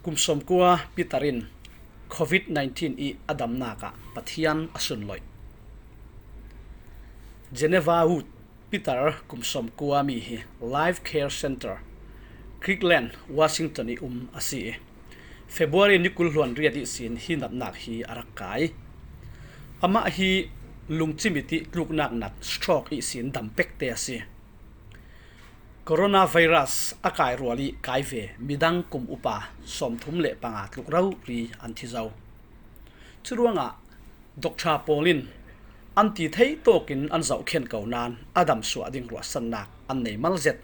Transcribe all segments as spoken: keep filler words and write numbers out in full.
Kum sawmkua Peter in covid nineteen i a damnak ah Pathian a sunloih. Geneva Wood, Peter kum sawmkua mi hi Life Care Center, Kirtland, Washington i um a si i, February ni kul hluan riat ihsin hi natnak hi a rak kai. Amah hi lungcim i tluknak nat, stroke, ihsin dam pekte a si. Coronavirus a kai rual i kai ve midang kum upa sawmthum le panga tluk rori an thi zo. Curuangah doctor pawl in an ti thei tawkin an zohkhen ko nain a damsuah ding ruahsannak an nei malzet.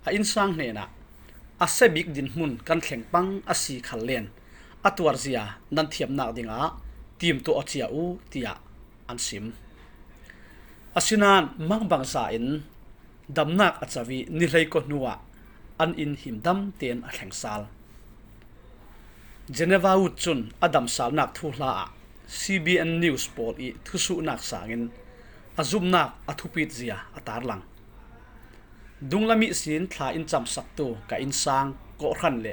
A innsang hnenah, "A sia bik dinhmun kan thleng pang a si khal len a tuarzia nan thiamnak dingah timtuah aw cia u," tiah an sim. Asinain mangbangza in damnak a co i ni hleikua hnuah an inn himdam tein a thleng sal. Geneva Wood cun a damsalnak thuhla ah C B N News pawl i thusuhnak sangin a zumnak a thupit zia a tarlang. "Dunglam ihsin thla in camsaktu ka innsang kawhhran le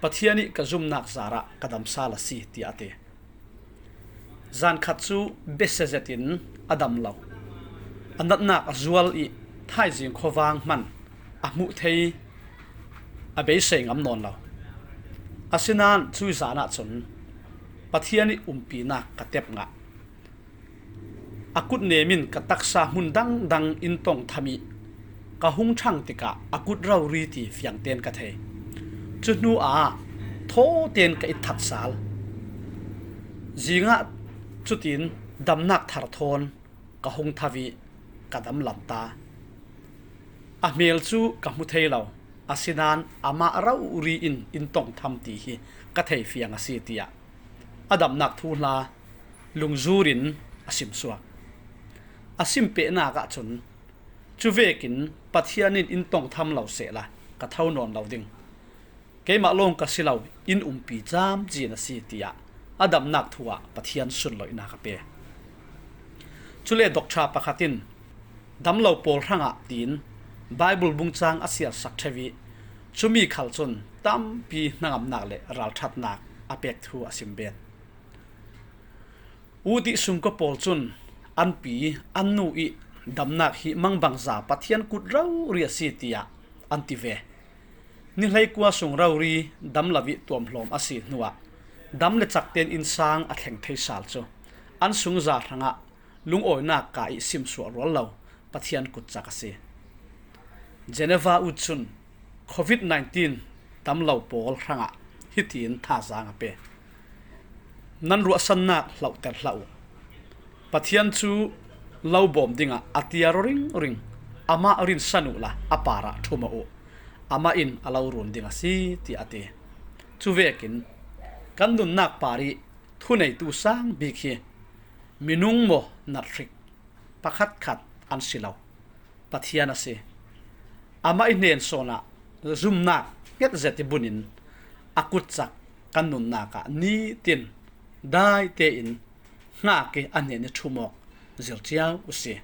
Pathian i ka zumnak zarah ka damsal a si," tiah a ti. Zan khat cu besia zetin a dam lo, a natnak a zual i thaizing khuavang hman a hmuh thei, a beisei ngam nawn lo. Asinain cui zan ahcun Pathian i umpinak ka tep ngah. A kut nem in ka taksa hmun dangdang in tong tham i ka hung ṭhang tikah a kut rori ti fiangtein ka thei. Cu hnu ah thaw tein ka it that sal. Zingah cutin damnak thar thawn ka hung tho i ka dam lam ta. A hmel cu ka hmu thei lo, asinain amah rori in in tong tham ti hi ka thei fiang a si, tiah a damnak thuhla lungzur in a simsuak. A simpehnak ahcun, "Cu vekin Pathian in in tong tham lo sehla ka tho nawn lo ding. Keimah lawng ka si lo, in umpi camcin a si," tiah a damnak thu ah Pathian sunloihnak a pe. Cule doctor pakhat in, "Dam lo pawl hrangah," tiin Bible bungcang a siarsak ṭheu i, cumi khal cun tampi hnangamnak le ralṭhatnak a pek thu a sim ben. Wood i sungkua pawl cun an pi, an nu i damnak hi mangbangza Pathian kut rori a si, tiah an ti ve. Ni hleikua sung rori dam lo i tuamhlawm a si hnuah dam le cak tein innsang a thleng thei sal cu an sungza hrangah lungawinak ka i simsuah rual lo Pathian kutcak a si. Geneva Wood cun covid nineteen dam lo pawl hrangah hitin thazaang a pe: "Nan ruahsannak hlohter hlah u. Pathian cu lo bawm dingah a tiar aw ringring. Amah rinsan uhla a parah ṭhum aw u. Amah in a lo run ding a si," tiah a ti. Cu vekin kan nunnak par i thuneitu sang bik hi minung maw, nathrik pakhatkhat an si lo, Pathian a si. Amah i hnensawn ah zumnak hnget zet i bunin a kutcak kan nunnak ah nitin dai tein hngak i a hnen i ṭhum awk zir cio u si.